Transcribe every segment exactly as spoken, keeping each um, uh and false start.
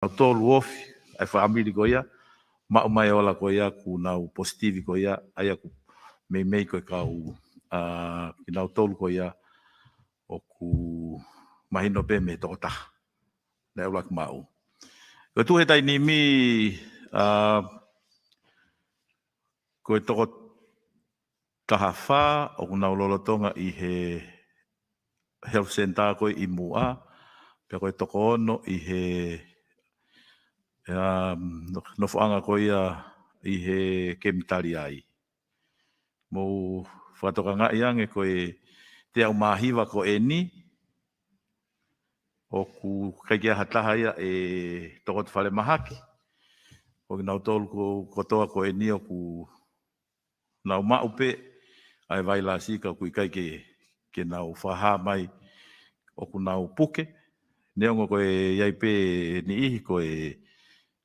kinautolu ofi, ʻa e fāmili ko ia, maʻu mai e ola ko ia, ʻoku nau positivi ko ia, ʻa ia ʻoku meimei ko e kau, ʻa, kinautolu ko ia, ʻoku mahino pē mei he tokotaha naʻe ʻuluaki maʻu. Ko e tuʻu he taimi ni, ʻa, ko e toko taha fā ʻoku nau lolotonga ʻi he health center ko ē ʻi Muʻa, pea ko e toko ono ʻi he, um, nofoʻanga ko ia ʻi he Kemi Taliai. Mou fakatokangaʻi ange ko e teau mā hiva ko eni, ʻoku ʻikai ke ʻi ai ha taha ia ʻe tokoto falemahaki. Ko kinautolu ko, kotoa ko eni ʻoku nau maʻu pē ʻa e vailasi ka ʻoku ʻikai ke, ke nau fakahā mai ʻoku nau puke. Neongo ko e ʻi ai pē niʻihi ko e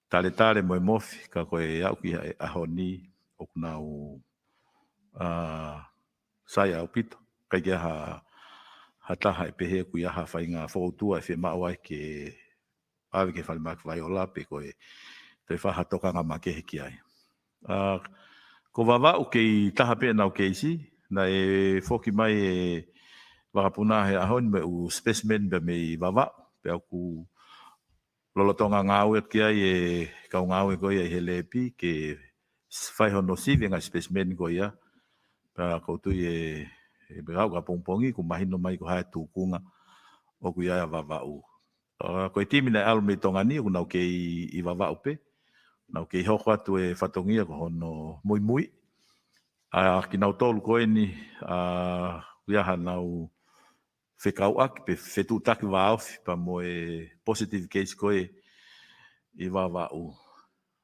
taletale mo e mofi, ka ko e aʻu ki he ʻaho ni ʻoku nau, ʻa, sai ʻaupito. ʻIkai ke ʻi ai ha, ha taha ʻe pehē ʻoku ʻi ai ha faʻahinga fokoutua ʻe fiemaʻu ai ke ʻave ki he falemahaki Vaiola pe ko e toe fai ha tokanga makehe ki ai. ʻA, ko Vavaʻu kei taha pē ʻenau keisi, naʻe foki mai e vakapuna he ʻaho ni mo e ʻū specimen pea mei Vavaʻu, pea ʻoku lolotonga ngāue ki ai e kau ngāue ko ia ʻi he lepi ke s-, fai hono sivi e ngaahi specimen ko ia. Pea ʻoku ou tui e, e pea aʻu ki he pongipongi, ʻoku mahino mai ko e hā e tūkunga ʻoku ʻi ai ʻa Vavaʻu. ʻA, ko e timi naʻe ʻalu mei Tonga ni, ʻoku nau kei ʻi Vavaʻu pē. Nau kei hoko atu e fatongia ko hono muimui. ʻA, kinautolu ko eni, ʻa, ʻoku ʻi ai haʻanau fekauʻaki pe fetuʻutaki vāofi pea mo e positive case ko ē ʻi Vavaʻu.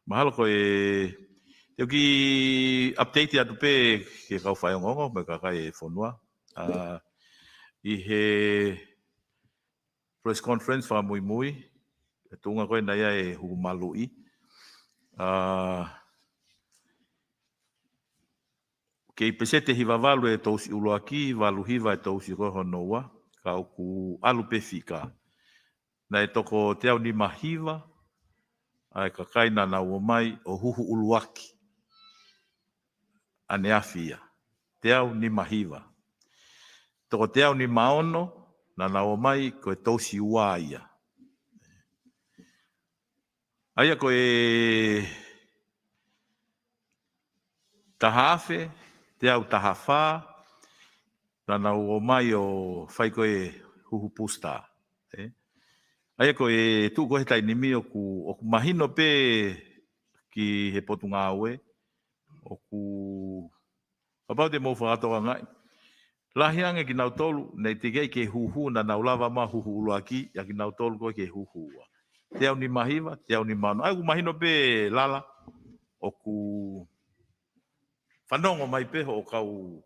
Mahalo ko e, te u kiʻi update atu pē ki he kau faiongoongo mo e kakai e fonua. ʻA, ʻi he press conference fakamuimui, e tuʻunga ko ē naʻe ʻi ai e huhu maluʻi. ʻA, kei peseti hiva valu e tousi ʻuluaki, valu hiva e tousi ko ē hono ua, ka ʻoku ʻalu pē fika. Naʻe toko teau nima hiva ʻa e kakai naʻa nau ō mai ʻo huhu ʻuluaki ʻaneafi ia. Teau nima hiva. Toko teau nima ono naʻa nau ō mai ko e tousi ua ia. ʻA ia ko e taha afe, teau taha fā, naʻa nau ō mai ʻo fai ko e huhu booster. ʻE? ʻA ia ko e tuʻu ko ē he taimi ni ʻoku, ʻoku mahino pē ki he potungāue, ʻoku, kapau te mou fakatokangaʻi. Lahi ange kinautolu, naʻe teʻeki ai ke huhu, naʻa nau lava mai huhu ʻuluaki, ʻa kinautolu ko ē ke huhu ua. Teau nima hiva, teau nima ono. ʻA ia ʻoku mahino pē Lala, ʻoku fanongo mai pē hoʻo kau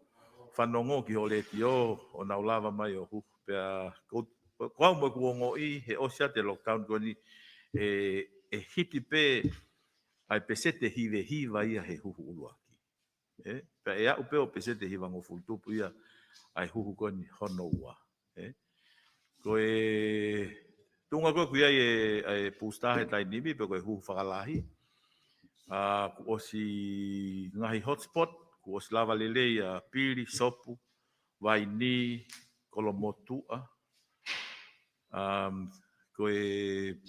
fanongo ki hoʻo letiō, ʻo nau lava mai ʻo huhu. Pea ko, ko au mo ʻeku ongoʻi, he ʻosi atu e lockdown ko eni, ʻe, ʻe hiki pē ʻa e peseti hiva hiva ia he huhu ʻuluaki. ʻE, pea ʻe aʻu pē ʻo peseti hiva ngofulu tupu ia ʻa e huhu ko eni hono ua. ʻE, ko e tuʻunga ko ē ʻoku ʻi ai e, e booster he taimi ni, pe ko e huhu fakalahi. ʻA, kuo ʻosi ngaahi hotspot, kuo ʻosi lava lelei ʻa Pili, Sopu, Vaini, Kolomotuʻa. Um, ko e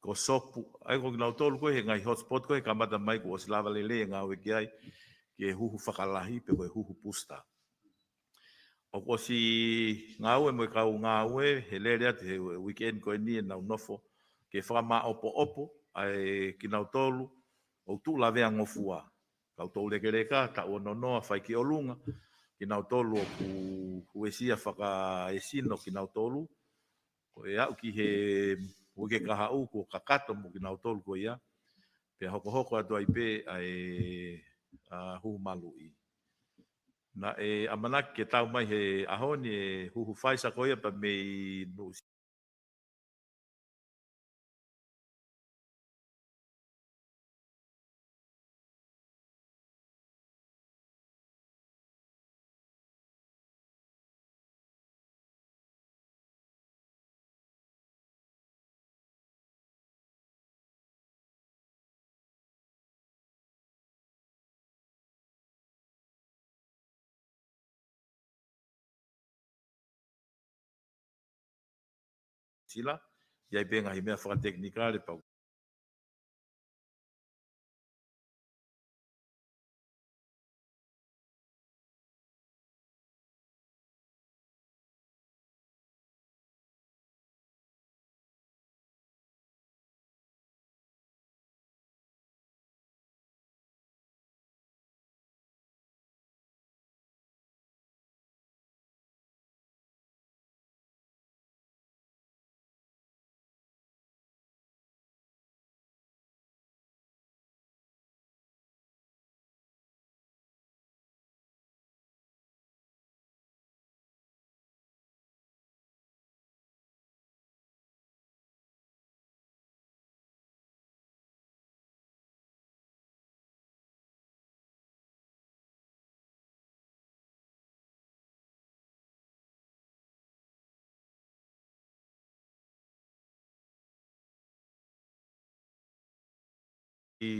ko Sopu, ʻa ia ko kinautolu ko ē he ngaahi hotspot ko ē he kamata mai kuo ʻosi lava lelei e ngāue ki ai, ki he huhu fakalahi pe ko e huhu booster. ʻOku ʻosi ngāue mo e kau ngāue, he lele atu he weekend ko eni ʻenau nofo, ke fakamāʻopoʻopo ʻa e kinautolu ʻoku tuʻu lavea ngofua. Kau toulekeleka, taʻu ono noa, fai ki ʻolunga, kinautolu ʻoku uesia fakaesino kinautolu, ko e aʻu ki he uike kahaʻu kuo kakato mo kinautolu ko ia, pea hokohoko atu ai pē ʻa e, ʻa, huhu maluʻi. Naʻe ʻamanaki ke tau mai he ʻaho ni e huhu Pfizer ko ia pea mei Nuʻu Sila, ʻi ai pē ngaahi meʻa fakatekinikale pau. ʻI,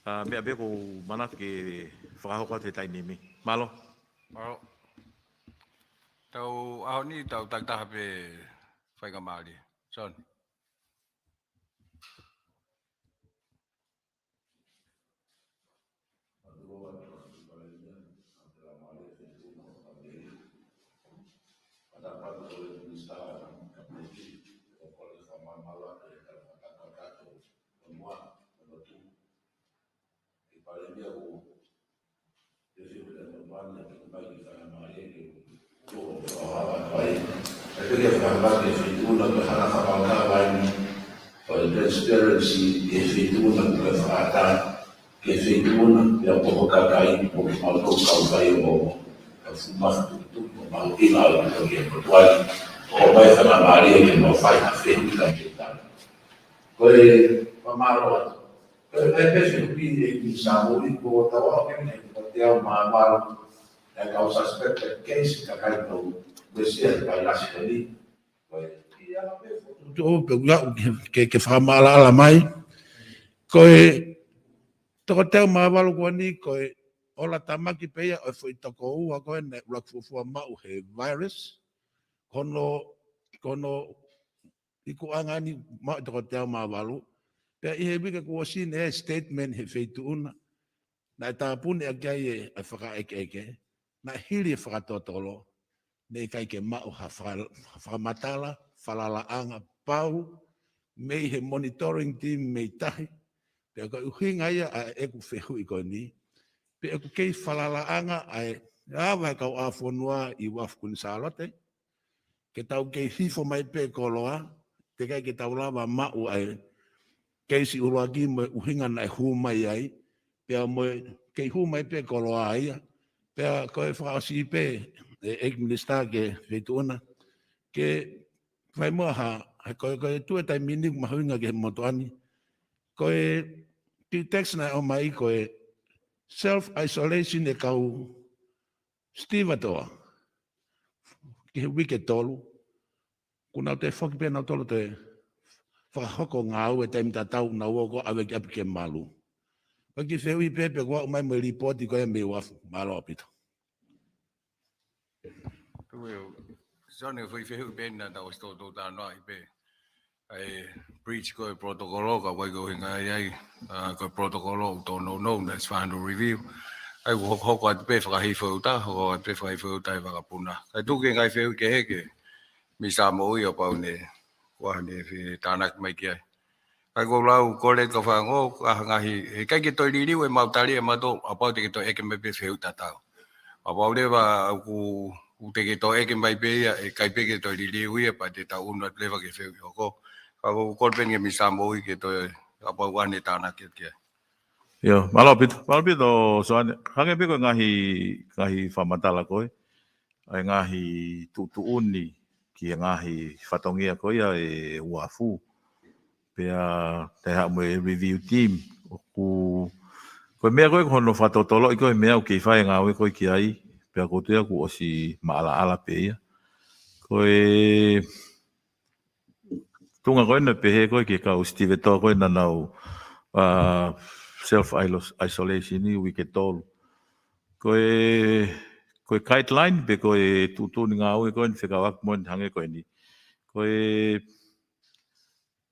ʻa, meʻa pē ʻoku ou manatu ke fakahoko atu he taimi ni. Mālō. Mālō. Tau ʻaho ni, tau takitaha pē faingamālie. John. Transparency ʻi he feituʻu na kuo ke fakaʻatā, ki he feituʻu na, pea ko ho kakai, ko kimautolu kau fai ʻo, ka fuʻu mafatukituki mo mahuʻinga ʻaupito ki he motuʻa ni, ʻo mai faingamālie ke mau fai ha fehuʻi ka ke tala. Ko e fakamālō atu. Ko e, ko e pesi pi e ki Samoa i ko tau au ke ne, ko te au mā malu, e kau suspected case kakai tau, ko e sia e kai lasi kani, ko e, i ana pē fotu. Tuʻu pē ua ke, ke, ke fakamaʻalaʻala mai. Ko e toko teau mā valu ko eni, ko e ola tamaki pē ia ʻo e foʻi toko ua ko ē naʻe ʻuluaki fuofua maʻu he virus. Ko hono, ko hono ikuʻanga ni maʻu toko teau mā valu. Pea ʻi he uike kuo ʻosi ni e statement he feituʻu na, naʻe tāpuni ʻaki ai e, e fakaʻekeʻeke, naʻe hili e fakatotolo, naʻe ʻikai ke maʻu ha faka-, fakamatala, falalaʻanga pau, mei he monitoring team mei tahi, pea ko e ʻuhinga ia ʻa ʻeku fehuʻi ko eni, pe ʻoku kei falalaʻanga ʻa e ava e kau ʻā fonua ʻi Uafu Kuini Sālote, ke tau kei hifo mai pē koloa, teʻeki ai ke tau lava maʻu ʻa e keisi ʻuluaki mo e ʻuhinga naʻe hū mai ai, pea mo e kei hū mai pē koloa ia, pea ko e fakaʻosi pē, e ʻEiki Minisitā ki he feituʻu na, ke fai muʻa ha, ha ko e, ko e tuʻu e taimi ni mahuʻinga ki he motuʻa ni, ko e kiʻi text naʻe ʻomai ko e self-isolation e kau stevedore ki he uike tolu. Kuo nau toe foki pē nautolu toe fakahoko ngāue taimi tatau naʻa nau ō ʻo ʻave ki ʻapi ke malu. Ko e kiʻi fehuʻi pē pe kuo aʻu mai mo e lipooti ko ia mei Uafu. Mālō ʻaupito. Tuʻu e, John, e foʻi fehuʻi pē naʻa tau ʻosi toutou talanoaʻi pē. ʻA e breach ko e protocol, ka ʻoku ʻikai ke ʻuhinga ia ai, ʻa, ko e protocol ʻoku tōnounou, that's final review. ʻA ia ʻoku hokohoko atu pē fakahifo e uta, hokohoko atu pē fakahifo e uta he vakapuna. Kae tuku e ngaahi fehuʻi kehe ki he Minisitā Moʻui ʻo kapau ne, kuo ne fetānaki mai ki ai. ʻA ia ʻoku ou lau, ko e lea ka fango, ka ngaahi, heʻikai ke toe liliu e mau tali ʻe mautolu, kapau te ke toe ʻeke mai pē fehuʻi tatau. Kapau leva ʻoku, ʻoku te ke toe ʻeke mai pē ia, ʻe ʻikai pē ke toe liliu ia, pea te tau ʻunu atu leva ki he fehuʻi hoko. Ka ʻoku ou kole pē ki he Minisitā Moʻui ke toe, kapau ʻoku ne tānaki ki ai. ʻIo, mālō ʻaupito, mālō ʻaupito, Soane. Hangē pē ko e ngaahi, ngaahi fakamatala ko ē, ʻa e ngaahi tuʻutuʻuni ki he ngaahi fatongia ko ia ʻe Uafu. Pea te haʻu mo e review team. ʻOku, ko e meʻa ko ē ko hono fakatotoloʻi ko e meʻa ʻoku kei fai e ngāue ko ē ki ai. Pea ʻoku ou tui ʻoku ʻosi maʻalaʻala pē ia. Ko e tuʻunga ko ē naʻe pehē ko ē ki he kau stevedore ko ē naʻa nau, ʻa, self isolation ʻi he uike tolu. Ko e, ko e guideline pe ko e tuʻutuʻuni ngāue ko eni fekauʻaki mo eni hangē ko eni. Ko ko e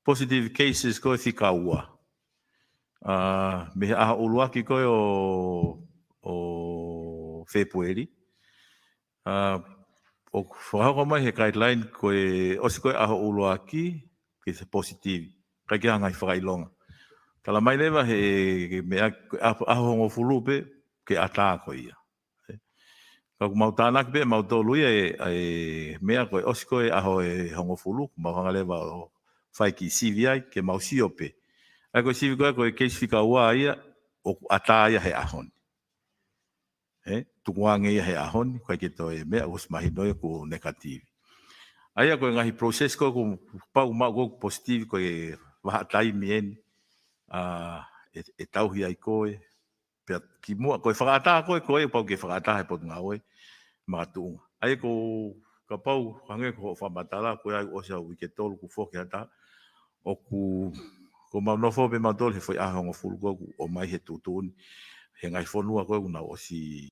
positive cases ko e fika ua. ʻA, mei he ʻaho ʻuluaki ko ē ʻo, ʻo Fēpueli. ʻA, ʻoku fakahoko mai he guideline ko e ʻosi ko ē ʻaho ʻuluaki, ke se positive. ʻIkai ke ʻi ai ha ngaahi fakaʻilonga. Tala mai leva he, he meʻa, ʻaho, ʻaho hongofulu pē, ke ʻatā ko ia. Ka ʻoku mau tānaki pē mautolu ia e, e meʻa ko e ʻosi ko ē ʻaho ʻe hongofulu, mau hanga leva ʻo fai kiʻi sivi ai, ke mau sio pē. ʻA ia ko e sivi ko ē ko e case fika ua ia, ʻoku ʻatā ia he ʻaho ni. Ē, tukuange ia he ʻaho ni, ʻikai ke toe meʻa, ʻosi mahino ia ʻoku negative. ʻA ia ko e ngaahi process ko ē ʻoku pau maʻu ko ē ʻoku positive ko e vahaʻa taimi eni, ʻa, ʻe, ʻe tauhi ai ko ē, pea kimuʻa, ko e fakaʻatā ko ē, ko ē, pau ke fakaʻatā he potungāue makatuʻunga. ʻA ia ko, kapau, hangē ko hoʻo fakamatala, ko e ʻai ʻosi ʻa e uike tolu kuo foki ʻatā, ʻoku, ko mau nofo pē mautolu he foʻi ʻaho hongofulu ko ē ʻoku ʻomai he tuʻutuʻuni, he ngaahi fonua ko ē ʻoku nau ʻosi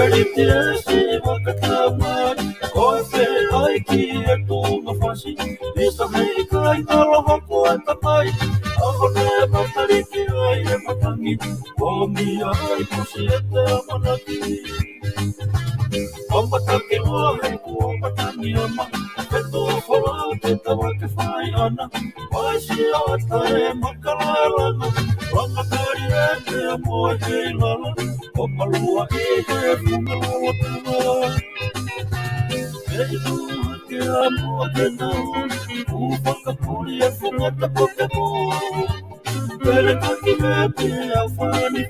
Iti esi vakatamai, ko e feʻai ki e tunga fasi. Isa hei kai talo hoko e tamai, ʻaho ne mataliki ai e matangi, ʻomi ai kusi e te amanaki. ʻO mataki loa he kuo matangi ama, e tō fola ke tawa ke fai ana. Paisi ata e makalaelana, langa kari e te amo e hei lala, ʻo malua i he funga lolo tana. E i tū ke amo ke nau, u fakapuli e funga tapu ke mō. Pele kaki me pia fani,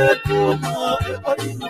e tū ma e paina.